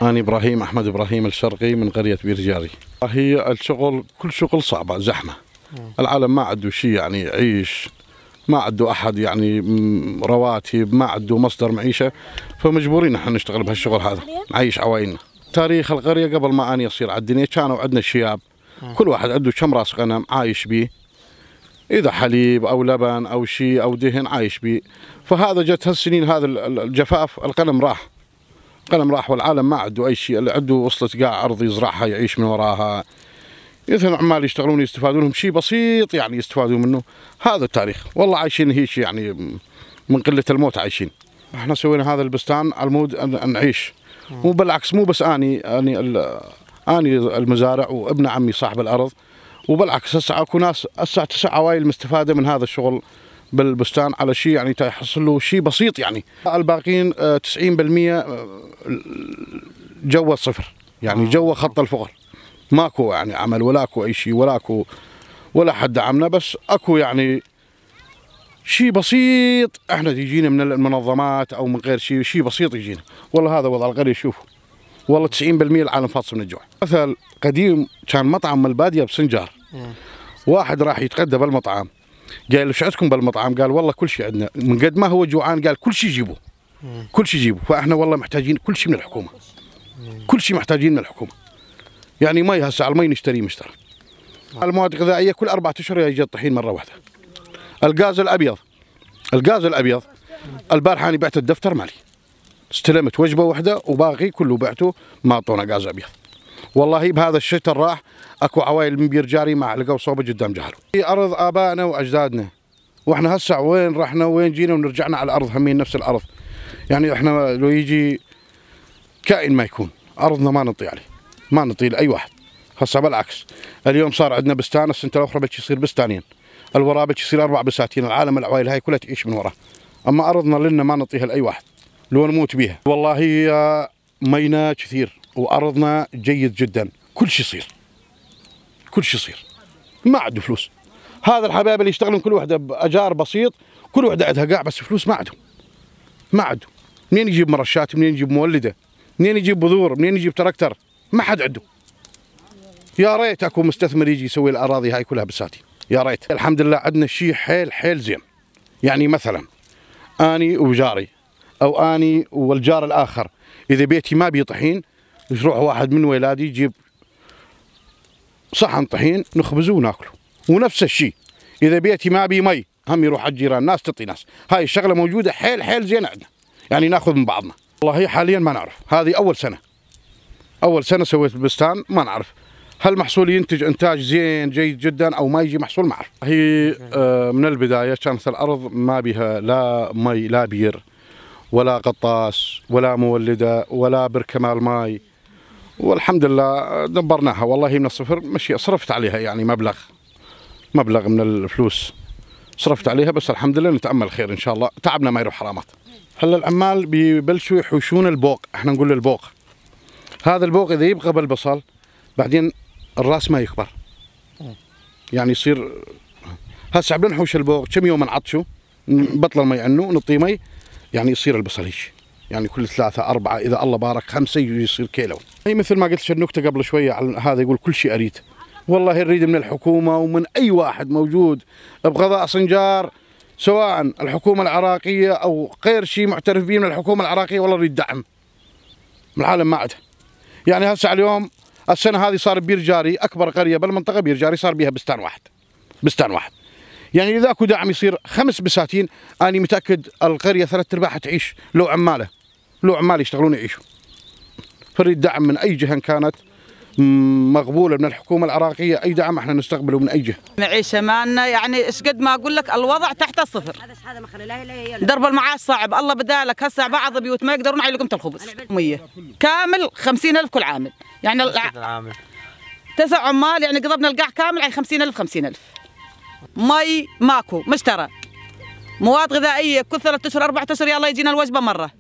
أنا إبراهيم أحمد إبراهيم الشرقي من قرية بيرجاري. هي الشغل كل شغل صعبة زحمة. العالم ما عنده شيء يعني يعيش، ما عنده أحد يعني رواتب، ما عنده مصدر معيشة، فمجبورين نحن نشتغل بهالشغل هذا نعيش عوائلنا. تاريخ القرية قبل ما أنا أصير على الدنيا كانوا عندنا شياب، كل واحد عنده كم راس غنم عايش بيه، إذا حليب أو لبن أو شيء أو دهن عايش بيه. فهذا جت هالسنين هذا الجفاف القلم راح، القلم راح والعالم ما عنده أي شيء، اللي عنده وصلت قاع أرض يزرعها يعيش من وراها، مثل عمال يشتغلون يستفادون لهم شيء بسيط يعني يستفادون منه. هذا التاريخ والله عايشين هيك يعني من قلة الموت عايشين. احنا سوينا هذا البستان على مود أن نعيش، مو بالعكس، مو بس أني المزارع وابن عمي صاحب الأرض، وبالعكس هسه اكو ناس هسه 9 عوائل مستفادة من هذا الشغل بالبستان على شيء يعني تحصل له شيء بسيط يعني. الباقيين 90% جوا صفر، يعني جوا خط الفقر، ماكو يعني عمل ولا اكو اي شيء ولا حد دعمنا، بس اكو يعني شيء بسيط احنا يجينا من المنظمات او من غير شيء بسيط يجينا. والله هذا وضع القرية شوفوا، والله 90% العالم فاصل من الجوع. مثل قديم كان مطعم من البادية بسنجار، واحد راح يتغدى بالمطعم قال ايش عندكم بالمطعم؟ قال والله كل شيء عندنا، من قد ما هو جوعان قال كل شيء جيبوه، كل شيء جيبوه. فاحنا والله محتاجين كل شيء من الحكومة، كل شيء محتاجين من الحكومة. يعني مي هسه على المي نشتري مشترى، المواد الغذائية كل 4 أشهر يجي الطحين مرة واحدة. الغاز الأبيض البارحة أنا بعت الدفتر مالي، استلمت وجبة واحدة وباقي كله بعته، ما أعطونا غاز أبيض. والله بهذا الشتاء راح اكو عوائل من بيرجاري ما لقوا صوبه قدام جهلوا. في ارض ابائنا واجدادنا، واحنا هسه وين رحنا وين جينا ونرجعنا على الارض همين نفس الارض. يعني احنا لو يجي كائن ما يكون ارضنا ما نطي عليه، ما نطي لاي واحد. هسه بالعكس اليوم صار عندنا بستان، السنه الاخرى بلش يصير بستانين، الورا بلش يصير 4 بساتين، العالم العوائل هاي كلها تعيش من وراه. اما ارضنا لنا ما نعطيها لاي واحد لو نموت بيها. والله مينا كثير وارضنا جيد جدا، كل شيء يصير، كل شيء يصير، ما عنده فلوس. هذا الحبايب اللي يشتغلون كل وحده باجار بسيط، كل وحده عندها قاع بس فلوس ما عندهم، ما عندهم. منين يجيب مرشات؟ منين يجيب مولده؟ منين يجيب بذور؟ منين يجيب تراكتر؟ ما حد عنده. يا ريت اكو مستثمر يجي يسوي الاراضي هاي كلها بساتين، يا ريت. الحمد لله عندنا شيء حيل زين. يعني مثلا اني وجاري او اني والجار الاخر، اذا بيتي ما بيه طحين يروح واحد من ولادي يجيب صحن طحين نخبزه وناكله. ونفس الشيء اذا بيتي ما بي مي هم يروح على الجيران، ناس تعطي ناس. هاي الشغله موجوده حيل زينه عندنا، يعني ناخذ من بعضنا. والله حاليا ما نعرف، هذه اول سنه سويت البستان، ما نعرف هل محصول ينتج انتاج زين جيد جدا او ما يجي محصول، ما اعرف. هي من البدايه كانت الارض ما بها لا مي لا بير ولا قطاس ولا مولده ولا بركه مال ماي، والحمد لله دبرناها. والله من الصفر مشي، صرفت عليها يعني مبلغ من الفلوس صرفت عليها، بس الحمد لله نتأمل خير ان شاء الله، تعبنا ما يروح حرامات. هلا العمال ببلشوا يحوشون البوق، احنا نقول له البوق. هذا البوق اذا يبقى بالبصل بعدين الراس ما يكبر، يعني يصير هسه بنحوش البوق كم يوم نعطشه بطل المي عنه نطي مي، يعني يصير البصل هيك، يعني كل 3 4 اذا الله بارك 5 يصير كيلو. هي مثل ما قلت النكته قبل شويه على هذا، يقول كل شيء اريد. والله نريد من الحكومه ومن اي واحد موجود بقضاء سنجار، سواء الحكومه العراقيه او غير شيء معترف به من الحكومه العراقيه، والله نريد دعم. العالم ما عندها. يعني هسه اليوم السنه هذه صار بيرجاري اكبر قريه بالمنطقه بيرجاري صار بها بستان واحد. يعني اذا اكو دعم يصير 5 بساتين، انا متاكد القريه 3/4 تعيش لو عمال يشتغلون يعيشوا. فريد دعم من اي جهه كانت مقبوله من الحكومه العراقيه، اي دعم احنا نستقبله من اي جهه. معيشه مالنا يعني ايش قد ما اقول لك الوضع تحت الصفر. درب المعاش صعب، الله بدالك هسه بعض بيوت ما يقدرون على لقمه الخبز. كامل 50,000 كل عامل، يعني 9 عمال يعني قضبنا القاع كامل على 50,000. مي ماكو مشترى، مواد غذائيه كل 3 اشهر 4 اشهر يلا يجينا الوجبه مره.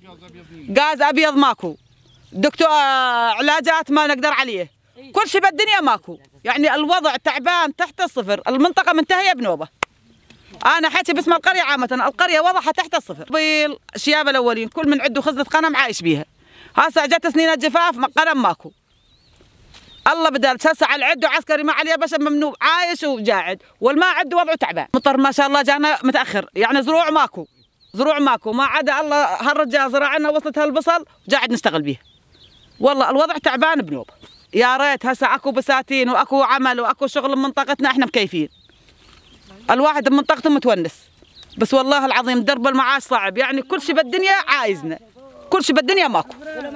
غاز ابيض ماكو، دكتور علاجات ما نقدر عليه، كل شيء بالدنيا ماكو. يعني الوضع تعبان تحت الصفر، المنطقه منتهيه بنوبه. انا حكي باسم القريه عامه، القريه وضعها تحت الصفر. الشياب الاولين كل من عنده خزنه غنم عايش بيها، هسه جت سنين الجفاف قلم ماكو. الله بدالك هسه على العد وعسكري ما عليه بشر ممنوع عايش وقاعد، والماء عد وضعه تعبان. مطر ما شاء الله جانا متاخر، يعني زروع ماكو، زروع ماكو، ما عدا الله هالرجال زرعنا وصلت هالبصل قاعد نشتغل بيه. والله الوضع تعبان بنوب. يا ريت هسه اكو بساتين واكو عمل واكو شغل بمنطقتنا، احنا مكيفين. الواحد بمنطقته متونس، بس والله العظيم درب المعاش صعب، يعني كل شيء بالدنيا عايزنا، كل شيء بالدنيا ماكو.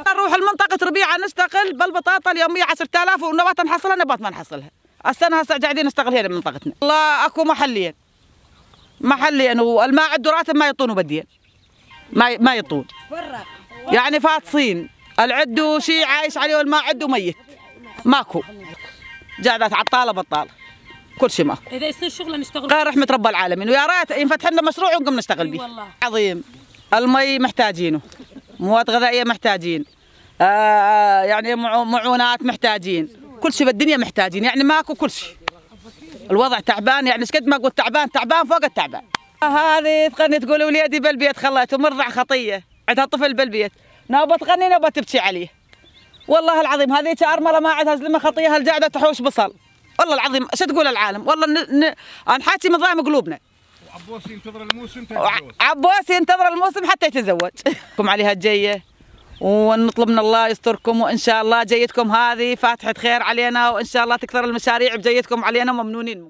نروح المنطقة ربيعة نشتغل بالبطاطا اليومية 10,000 ونبات نحصلها نبات ما نحصلها. السنة هسه قاعدين نشتغل هنا بمنطقتنا. والله اكو محليا والماء عنده راتب ما يعطونه بدين. ما يعطون. يعني فاطسين، العدو شيء عايش عليه والماء عنده ميت. ماكو. قاعدة عطالة بطالة. كل شيء ماكو. إذا يصير شغل نشتغل. غير رحمة رب العالمين، ويا ريت ينفتح لنا مشروع ونقوم نشتغل به. والله. عظيم. المي محتاجينه. مواد غذائية محتاجين. يعني معونات محتاجين. كل شيء بالدنيا محتاجين، يعني ماكو كل شيء. الوضع تعبان، يعني ايش قد ما قلت تعبان فوق التعبان. هذه تغني تقول وليدي بالبيت خليته مرضع خطية، عندها طفل بالبيت، نوبة تغني نوبة تبكي عليه. والله العظيم هذه أرملة ما عندها زلمة خطية هالقاعدة تحوش بصل. والله العظيم شو تقول العالم؟ والله نحكي من ضايم قلوبنا. عبوس ينتظر الموسم عبوس ينتظر الموسم حتى يتزوج. عليها الجاية ونطلب من الله يستركم، وإن شاء الله جيتكم هذه فاتحة خير علينا، وإن شاء الله تكثر المشاريع بجيتكم علينا، وممنونين.